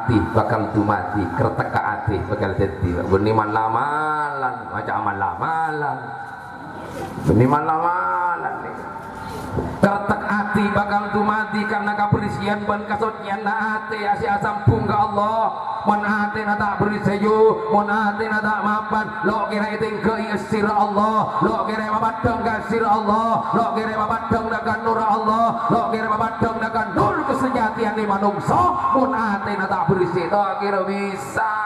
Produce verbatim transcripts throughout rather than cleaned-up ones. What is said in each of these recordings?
Bakal dumadi, kertekka atè bakal dhâddhi. Bânnè mal-amalan, maca mal-amalan. Bânnè mal-amalan nèka. Kertek atè bakal dumadi karna kabersèyan bân kasoccèyanna atè sè asambhung ka Allah. Mon atèna ta' bersè, mon atèna ta' mapan, lo' kèra ètèngghâ'i essèra Allah, lo' kèra èpapaddhâng ka essèra Allah, lo' kèra èpapaddhâng dâ' ka nurra Allah, lo' kèra èpapaddhâng dâ' ka nur kasajatiyanna manongsa, mon atèna ta' bersè, ta' kèra bisa.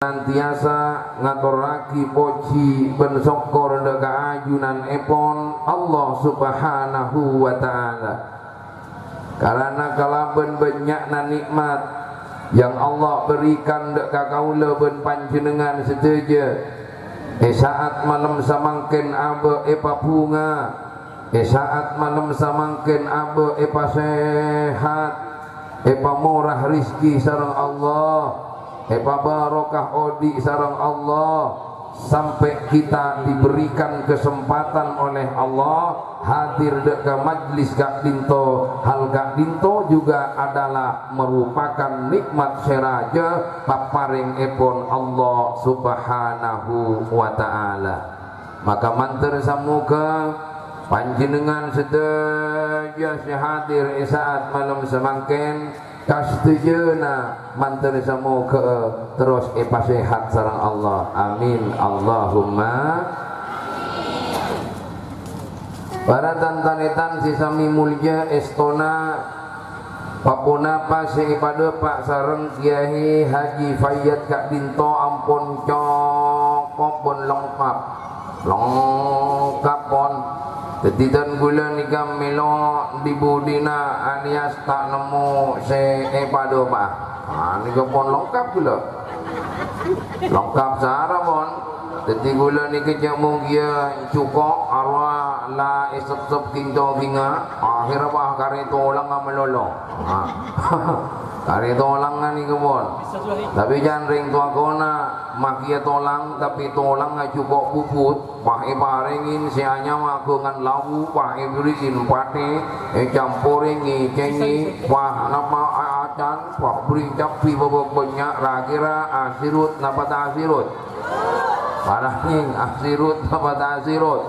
Senantiasa ngatorraghi pojhi bân sokkor dâ' ka ajunanèpon Allah Subhanahu wa Ta'ala. Karana kalabân bânnya'na nè'mat yang Allah berikan dâ' ka kaulâ bân panjhennengngan sadhâjâ, è sa'at malem samangkèn abâ' èpabhunga, è sa'at malem samangkèn abâ' èpasèhat, èpamora rejhekkè sareng Allah, èpabarokah odi' sareng Allah, sampè' kita diberikan kesempatan oleh Allah hadir dâ' ka majlis ka'dinto. Hal ka'dinto juga adalah merupakan nè'mat sè rajâ paparèngèpon Allah Subhanahu wa Ta'ala. Maka mandhâr samoghâ panjhennengngan sadhâjâ sè hadir è sa'at malem samangkèn, kasdhâjâna mandhâr samoghâ terros èpasèhat sareng Allah. Amin. Allahumma. Para tan-tarètan sè samè molja, èstona Paponapa sè èpadâpa' sareng Kèyaè Haji Fayyad ka'dinto ampon cokop bân lengkap. Lengkap, pon. Dhâddhi, dân kaulâ nèka mèlo dhi-budhina alias ta' nemmo sè èpadâpa'a. Ah, nèka pon lengkap kaulâ. Lengkap sara, pon. Dhâddhi, kaulâ nèka jhâ' monggiyâ cokop, arowa la èsepsep kinto binga. Akhèrra, wah, karè tolangnga malolo. Nah. Karè tolangnga nèka, pon. Tapè jhân rèng towa kona, makèya tolang, tapè tolangnga cokop puput. Wah, èparèngè sè anyawa ghângan lawu, wah, èbherri'è patè, ècamporè ngècèngè, wah, napa acan, wah, bherri' cabbhi bâbâ bânnya', ra-kèra asirut napa ta' asirut? Parèngè, asirut napa ta' asirut?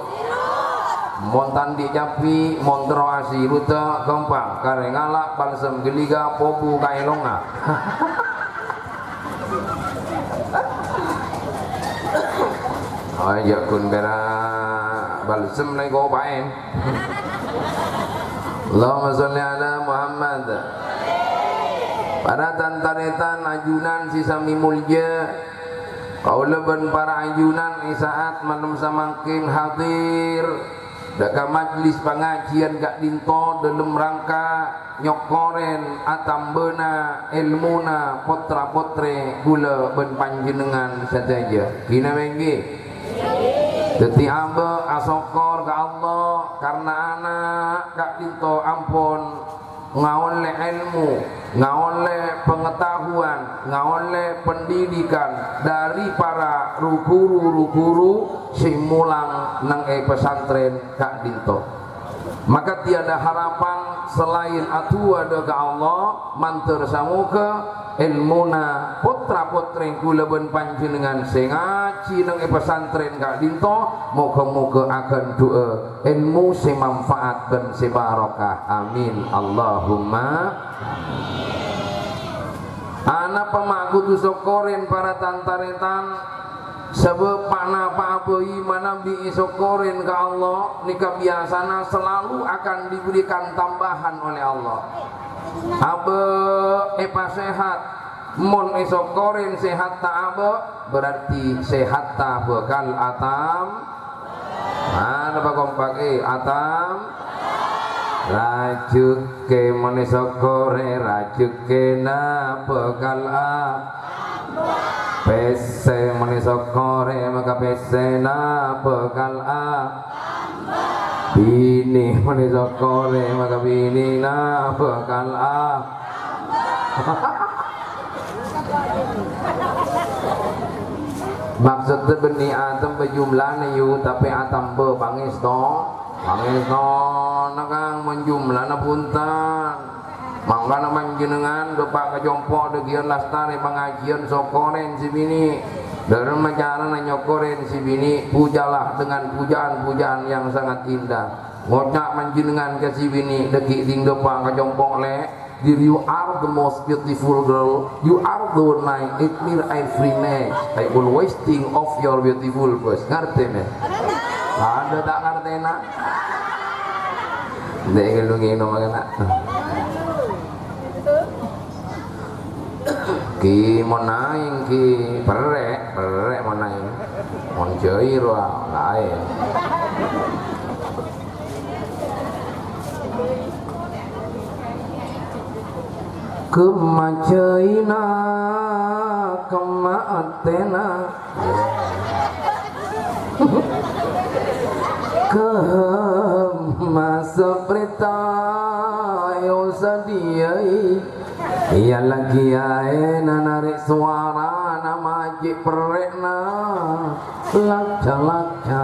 Mon ta' andi' cabbhi, mon terro asirut, ghâmpang. Karè ngala' balsem ghâlli ka pobu ka èlongnga. Oh, jhâ' ghun pèra' balsem la èkopa'è. Allahumma sholli ala Muhammad. Para tan-tarètan ajunan sè samè molja, kaulâ bân para ajunan è sa'at malem samangkèn hadir dâ' ka majlis pangajiyân ka'dinto dâlem rangka nyokkorèn atambâna èlmona potra-potrè kaulâ bân panjhennengngan sadhâjâ. Ghi napa èngghi? Dhâddhi abâ' asokkor ka Allah karna ana' ka'dinto ampon ngaollè èlmo, ngaollè pengetahuan, ngaollè pendidikan dâri para ru-ghuru, ru-ghuru sè molang neng è pesantren ka'dinto. Maka tiada harapan selain adu'a dâ' ka Allah, mandhâr samoghâ èlmona potra-potrè kaulâ bân panjhennengngan sè ngajhi neng è pesantren ka'dinto, moghâ-moghâ aghândhu'â èlmo sè manfaat bân sè barokah. Amin. Allahumma. Anapa ma' kodhu sokkorèn para tan-tarètan? Sabâb pa'-napa'a bhâi manabi èsokkorèn ka Allah, nèka biyasana selalu akan diberikan tambahan oleh Allah. Abâ' èpasèhat, mon èsokkorèn sèhatta abâ', berarti sèhatta bhâkal atam-, Nah, napa kompak, eh, atam-, rajhekkè mon èsokkorè, rajhekkèna bhâkal a-, pèssè mon èsokkorè, maka pèssèna bhâkal a-, Binè' mon èsokkorè, maka binèna bhâkal a-, Maksoddhâ bânnè atamba jumlana, yu, tapè atamba pangèsto. Pangèstona, Kang, mon jumlana bhunten. Mangkana panjhennengngan dâpa' ka compo' dâggi'ân lastarè pangajiyân, sokkorè sè binè'. Dhâremma carana nyokkorè sè binè', pujalah dengan pujaan-pujaan yang sangat indah. Ngoca' panjhennengngan ka sè binè', dâggi' ding dâpa' ka compo', Lè'. Dear, you are the most beautiful girl. You are the one I admire every night. I always think of your beautiful face. Ngartè, mè? Adâ' ta' ngartèna? Ndek ngelung-ngelung mangkana. Ki mon naèng ki perrè', perrè' mon naèng. Mon jâi rowa laèn. Kemma jâina, kemma atèna. Kemma saprèta, yo sadiyâi. Iyâ laghi aèna narè' sowarana majhi' perrè'na. Lacca-lacca.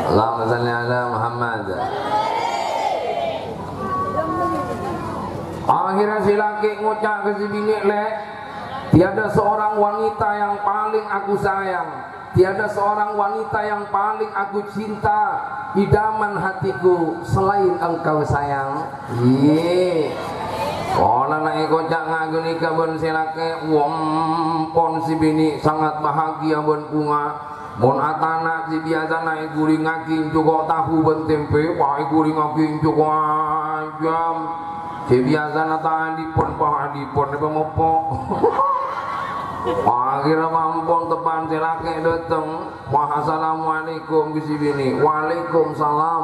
Allahumma shalli ala Muhammad. Akhirnya si laki ngoca' ka si bine, "Lè', tiada seorang wanita yang paling aku sayang." Tiada seorang wanita yang paling aku cinta, idaman hatiku, selain engkau, sayang. Iye. Polana èkoca' ngaghâni ka bân sè lakè', wong pon sè binè' sangat bahagia bân bhunga. Mon atana' sè biyasana èghulingngaghi jhuko' tahu bân tempe, pas èghulingngaghi jhuko' ajâm. Sè biyasana ta' adhipen, pas adhipen èpamoppo'. Akhirnya mampon teppa'an sè lakè' dâteng. Wah, assalamualaikum, ka si binè'. Waalaikumsalam.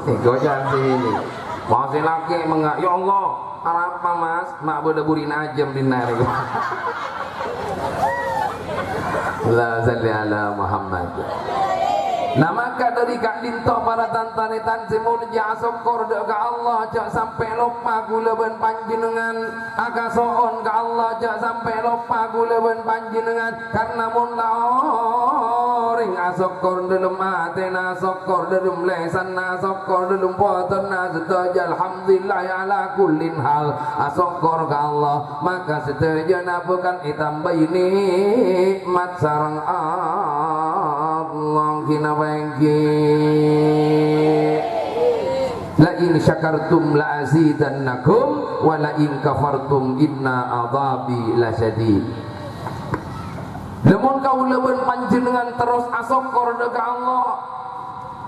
Èkoca' si binè'. Wah, sè lakè' mengnga', "Ya Allah, arapa, Mas? Ma' bâdâ burina ajâm dinna' rèya." Allahumma shalli ala Muhammad. Nah, maka dâri ka'dinto para tan-tarètan sè molja, asokkor dâ' ka Allah, jhâ' sampè' loppa kaulâ bân panjhennengngan. Akaso'on ka Allah, jhâ' sampè' loppa kaulâ bân panjhennengngan. Karna mon la orèng asokkor dâlem atèna, asokkor dâlem lèsanna, asokkor dâlem potona, sadhâjâ alhamdulillah ala kullin hal, asokkor ka Allah, maka sadhâjâna bhâkal ètambâi nè'mat sareng Allah. Ghina benggi. "La in syakartum la azidannakum, wa la in kafartum inna adzabi lasyadid." Lamon kaulâ bân panjhennengngan terros asokkor dâ' ka Allah,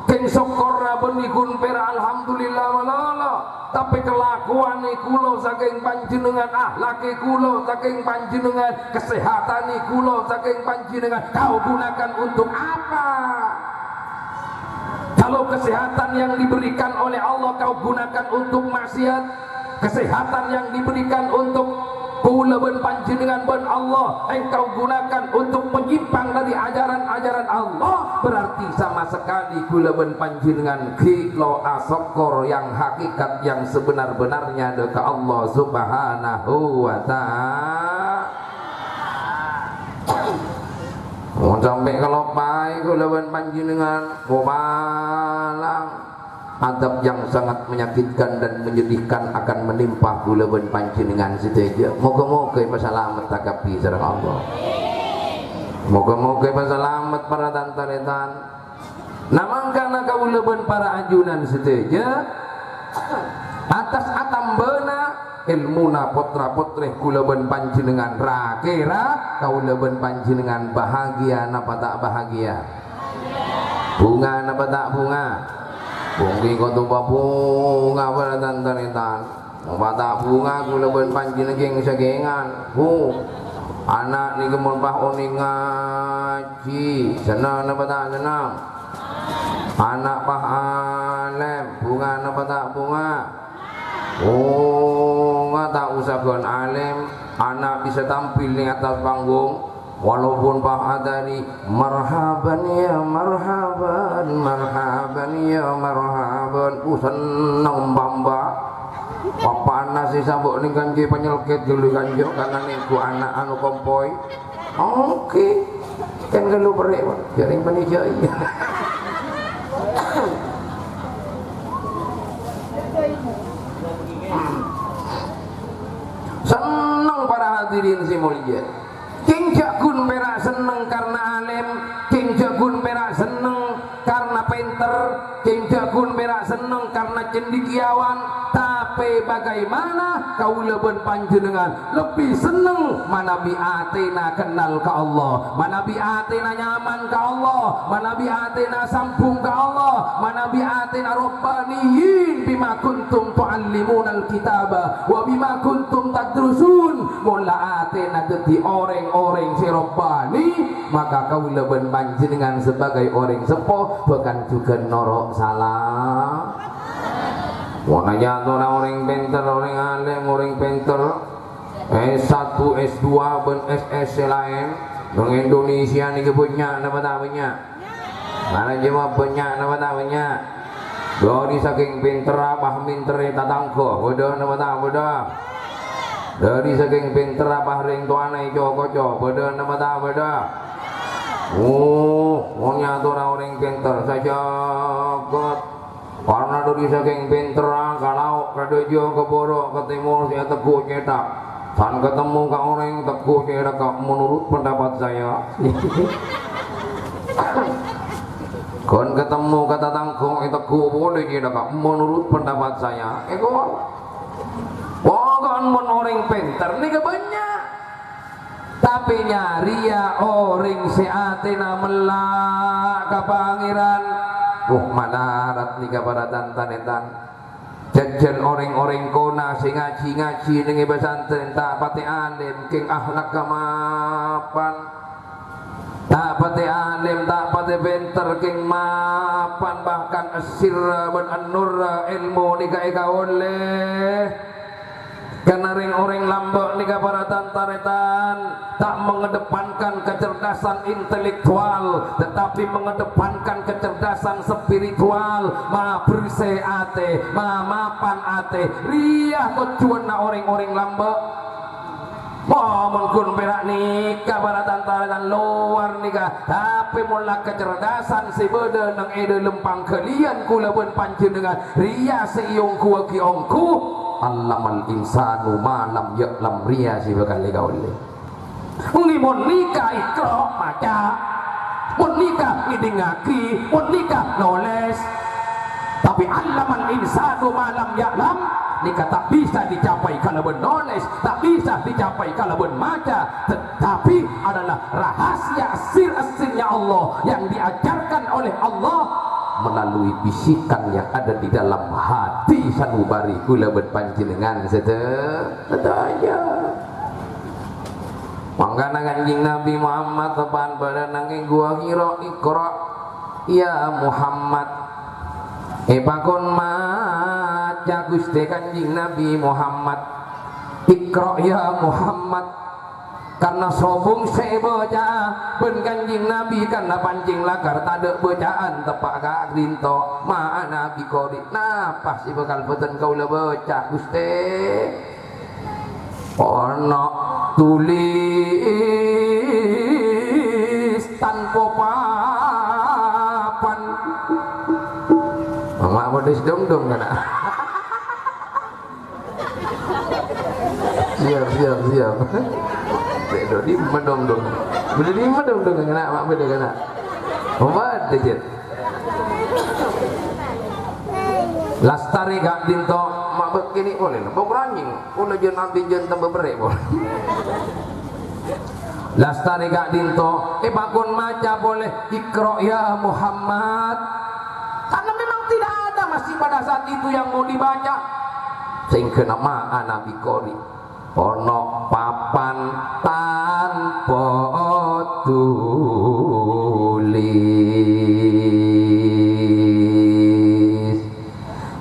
kèng sokkorra bânnè ghun pèra' alhamdulillah malolo, tapè kalakowanna kaulâ sakèng panjhennengngan, ahlakka kaulâ sakèng panjhennengngan, kasèhatanna kaulâ sakèng panjhennengngan, kau gunakan untuk apa? Kalau kesehatan yang diberikan oleh Allah kau gunakan untuk maksiat, kesehatan yang diberikan untuk kaulâ bân panjhennengngan bân Allah, engkau gunakan untuk menyimpang dari ajaran-ajaran Allah, berarti sama sekali kaulâ bân panjhennengngan ghi' lo' asokkor yang hakikat, yang sebenar-benarnya dâ' ka Allah Subhanahu wa Ta'ala. Mon sampè' kaloppaè kaulâ bân panjhennengngan, mopalang, adab yang sangat menyakitkan dan menyedihkan akan menimpa kaulâ bân panjhennengngan sadhâjâ. Moga-moga èpasalamet kabbhi sareng Allah. Moga-moga èpasalamet para tan-tarètan. Nah, mangkana kaulâ bân para ajunan sadhâjâ, atas atambâna èlmuna potra-potrè kaulâ bân panjhennengngan, ra-kèra kaulâ bân panjhennengngan bahagia napa ta' bahagia? Bhunga napa ta' bhunga? Bhunga kodhu pabhunga, para tan-tarètan. Mon ta' bhunga kaulâ bân panjhennengngan kèng-sakèngan. Bu, ana' nèka mon pas onèng ngajhi, senneng napa ta' senneng? Ana' pas alèm, bhunga napa ta' bhunga? Bhunga, ta' osa bân alèm, ana' bisa tampil neng attas panggung. Walaupun Pak Adani, "Marhaban ya, marhaban, marhaban ya, marhaban." Uh, senneng bamba. Apa nasi sabuk ning kanji penyelkit dulu kanjo, karena niku anak anu kompoi. Oke. Kan kalau perek, Pak. Jaring panitia iya. Senneng para hadirin sè molja. Kèng jhâ' ghun pèra' senneng karna alèm, kèng jhâ' ghun pèra' senneng karna pènter, kèng jhâ' ghun pèra' senneng karna cendekiawan, tapè bagaimana kaulâ bân panjhennengngan lebbi senneng manabi atèna kennal ka Allah, manabi atèna nyaman ka Allah, manabi atèna sambhung ka Allah, manabi atèna rabbaniyin bima kuntum tu'allimunal kitaba wa bima kuntum tadrusun. Mon la atèna dhâddhi orèng-orèng sè rabbani, maka kaulâ bân panjhennengngan sebagai orèng seppo bhâkal jhughân noro' sala. Mon ajatora orèng pènter, orèng alèm, orèng pènter, S satu, S dua, bân S S sè laèn, neng Indonesia nèka bânnya' napa ta' bânnya'? Mara jawab, bânnya' napa ta' bânnya'? Dhâri sakèng pènterra pas mènterrè tatangghâ, bâdâ napa ta' bâdâ? Dhâri sakèng pènterra pas rèng towana èco-koco, bâdâ napa ta' bâdâ? Oh, mon ajatora orèng pènter sajâgât. Karna dhâri sakèng pènterra, ka lao', ka dâjâ, ka bârâ', ka tèmor sè ategghu' cèthak. San katemmo ka orèng tegghu' cèthakka menurut pendapat saya. Ghun katemmo ka tatangghâ ètegghu' polè cèthakka menurut pendapat saya. Èko. Pokokna mon orèng pènter nèka bânnya'. Tapè nyarèya orèng sè atèna mella' ka Pangèran. Wah, malarat nèka para tan-tarètan. Jhâjhân orèng-orèng kona sè ngajhi-ngajhi neng è pesantren ta' patè alèm, kèng akhlakka mapan. Ta' patè alèm, ta' patè pènter, kèng mapan, bahkan èssèrra bân ènorra èlmo nèka èkaollè. Karna rèng-orèng lambâ' nèka para tan-tarètan ta' mengedepankan kecerdasan intelektual, tetapi mengedepankan kecerdasan spiritual, mabersè atè, mamapan atè. Rèya tojjhuwânna orèng-orèng lambâ'. Mo-, mon ghun pèra' nèka para tan-tarètan lowar nèka, tapè mon la kecerdasan sè bâdâ neng è dâlem pangghâliyân kaulâ bân panjhennengngan, rèya sè èongghuwâghi ongghu, "Allamal insanu ma lam ya'lam," rèya sè bhâkal èkaollè. Ngghi mon nèka Iqra maca, mon nèka ngèdingngaghi, mon nèka nolès. Tapè "Allamal insanu ma lam ya'lam" nèka ta' bisa dicapai kalabân nolès, ta' bisa dicapai kalabân maca, tetapi adalah rahasia sir-sirnya Allah yang diajarkan oleh Allah melalui bisikan yang ada di dalam hati sanubari kaulâ bân panjhennengngan sadhâjâ. Mangkana Kanjeng Nabi Muhammad teppa'an bâdâ neng è Gua Hira, "Iqra, ya Muhammad." Èpakon maca Ghustè Kanjeng Nabi Muhammad. "Iqra, ya Muhammad." Karna sobung sè èbâca'a bân Kanjeng Nabi karna pancèng lakar tadâ' bâca'an teppa' ka'dinto. Ma'ana bi qori. Napa sè bhâkal bhunten kaulâ bâca, Ghustè? Ana tulis tanpa papan. Ma' wedhus dongdong kana'. Siap, siap, siap. Bâdâ dimma dongdong. Bâdâ dimma dongdong kana', ma' bâdâ kana'. Obat dikit. Lastarè ka'dinto, ma' bâkkè nè' polè, bok ranjing, polè jân abdhi jân tamba berrè' polè. Lastarè ka'dinto, èpakon maca polè, "Iqra ya Muhammad." Karena memang tidak ada masih pada saat itu yang mau dibaca. Sehingga nama Nabi Qori. Ana papan tanpa tulis.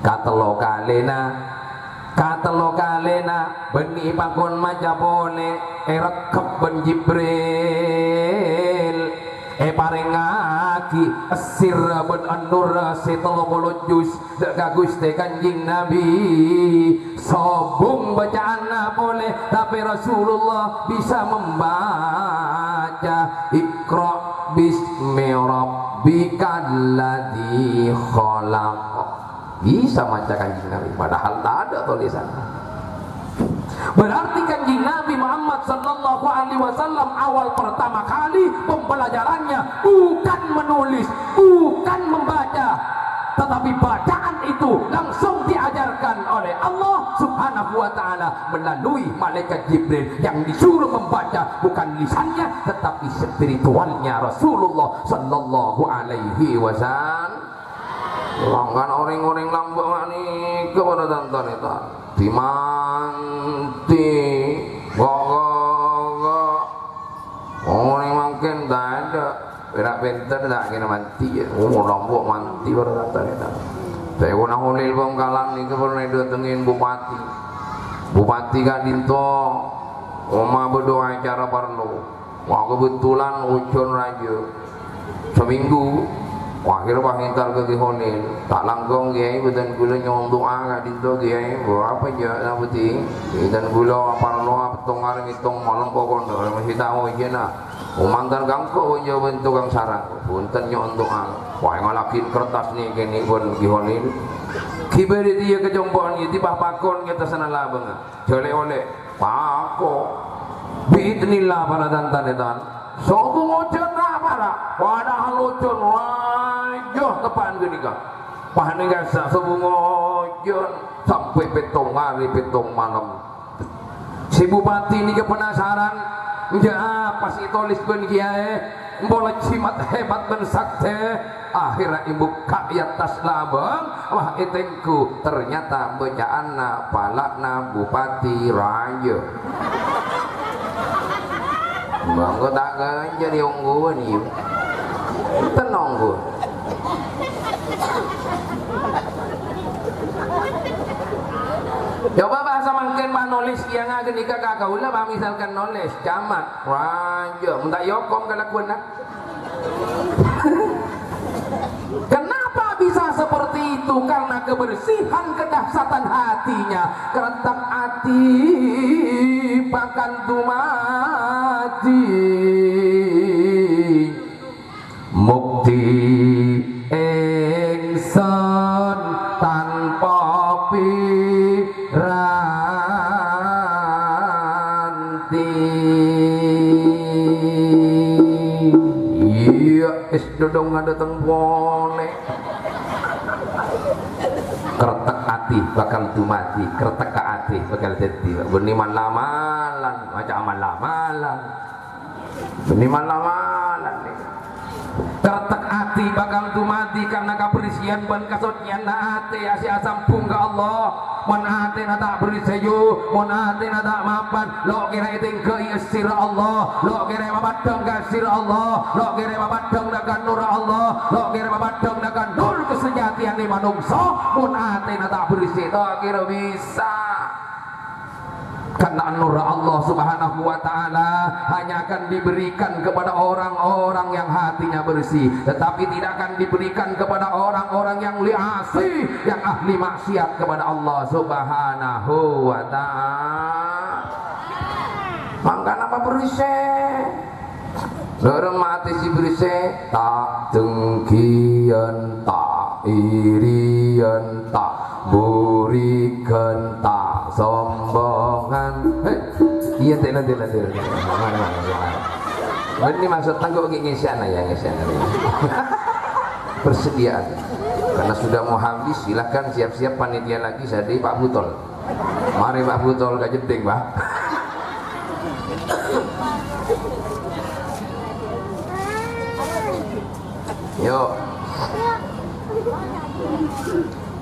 Katello kalèna, katello kalèna, bânnè pakon maca polè, èrekkep bân Jibril. Agi sir bân an-nur sè tello polo juz dâ' ka Ghustè Kanjeng Nabi. Sobung bâca'anna polè, tapè Rasulullah bisa membaca, "Iqra bismi rabbikal ladzi khalaq." Bisa maca Kanjeng Nabi, padahal tak ada tulisan. Berarti Kanjeng Nabi Muhammad sallallahu alaihi wasallam awal pertama kali pembelajarannya bukan menulis, bukan membaca, tetapi bacaan itu langsung diajarkan oleh Allah Subhanahu wa Ta'ala melalui malaikat Jibril yang disuruh membaca bukan lisannya tetapi spiritualnya Rasulullah sallallahu alaihi wasallam. Mangkana orèng-orèng lambâ' ghânèka para tan-tarètan. Dimandi, ghâ-ghâghâ. Orèng mangkèn tadâ'. Pèra' pènter ta' kèna mandi, ya. Oh, lambâ' mandi para tan-tarètan. Sè ghuna Kholil Bangkalan nèka pernah èdâtengngè bupati. Bupati ka'dinto, omah bâdâ acara parlo. Wah, kebetulan ojhân rajâ. Samènggu, akhèrra pas ngèntar ka Kè Kholil. Ta' langkong Kèyaè bhâdhân kaulâ nyo'on du'a ka'dinto Kèyaè. Wah, apa jâ' nabudi? Bhâdhân kaulâ parlo pèttong arè pèttong malem pokokna, masih tao ojhânna. Omantan kangko' jâ' bân tokang sarang. Bhunten nyo'on du'a. Wah, ngalakin kertas nè kènè' bân Kè Kholil. Ghibâ rè dhiyâ kacompo'an ghâdhi pas pakon ngèttasana labângnga. Jhâ' lè-olè. Pako. Bi'idznillah, para tan-tarètan. Sobung ojhân ra'-para'. Padahal ojhân rajâ teppa'an ghânèka. Pas nèka sa-, sobung ojhân sampè' pèttong arè, pèttong malem. Sè bupati nèka penasaran, jâ' apa sè ètolès bân Kèyaè. Mpola jimat hebat bân saktè, akhèrra èbukka' è attas labâng, wah, ètengghu, ternyata bâca'anna pala'na bupati rajâ. Mangkana ta' ghânjhâr ongghuwân, iyâ. Enten ongghu. Coba bhâsa mangkèn, Pak, nolès kèya ghânèka ka kaulâ, Pak, misalkan nolès, camat, rajâ, mon ta' èokom kalakowanna. Kenapa bisa seperti itu? Karena kebersihan, kedahsyatan hatinya. Keretek ati bakal dumadi. Mukti ingsun tanpa piranti. Iyâ, wis dodong ngadâteng polè. Kretek ati bakal dumadi, kretek ka ati bakal dhâddhi. Bânnè mal-amalan, maca amal-amalan. Bânnè mal-amalan nèka. Kretek ati bakal dumadi karna kabersèyan bân kasocèyanna atè sè asambhung ka Allah. Mon atèna ta' bersè, yu, mon atèna ta' mapan, lo' kèra ètèngghâ'i essèra Allah, lo' kèra èpapaddhâng ka essèra Allah, lo' kèra èpapaddhâng ka nur Allah, lo' kèra èpapaddhâng ka nur kasajatiyanna manongsa. Mon atèna ta' bersè, ta' kèra bisa. Karena nur Allah Subhanahu wa Ta'ala hanya akan diberikan kepada orang-orang yang hatinya bersih, tetapi tidak akan diberikan kepada orang-orang yang li'asi, yang ahli maksiat kepada Allah Subhanahu wa Ta'ala. Mangkana apa bersè? Dhârem atè sè bersè, ta' dengkiyan, ta' iriyan, ta' burigan, ta' sombongan. He, iyâ, tèna, tèna, tèna, tèna. Aman, aman, aman. Ini maksud tangguh, nge-, ngesana ya, ngesana ya. Persediaan. Karena sudah mau habis, silahkan siap-siap panitia lagi, jadi Pak Butol. Marè, Pak Butol, ka jeddhing, Pak. Yo.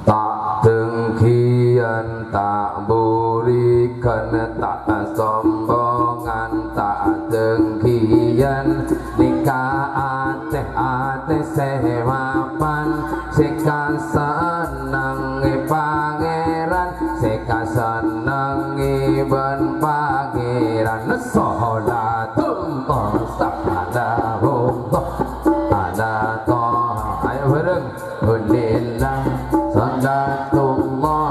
Ta' dengkiyan, ta' burigan, ta' sombongan, ta' dengkiyan. Nèka atè, atè sè mapan, sè kasennengngè Pangèran, sè kasennengngè bân Pangèran. Sholatul Mustafa lahum. Bareng. Alhamdulillah, salatullah,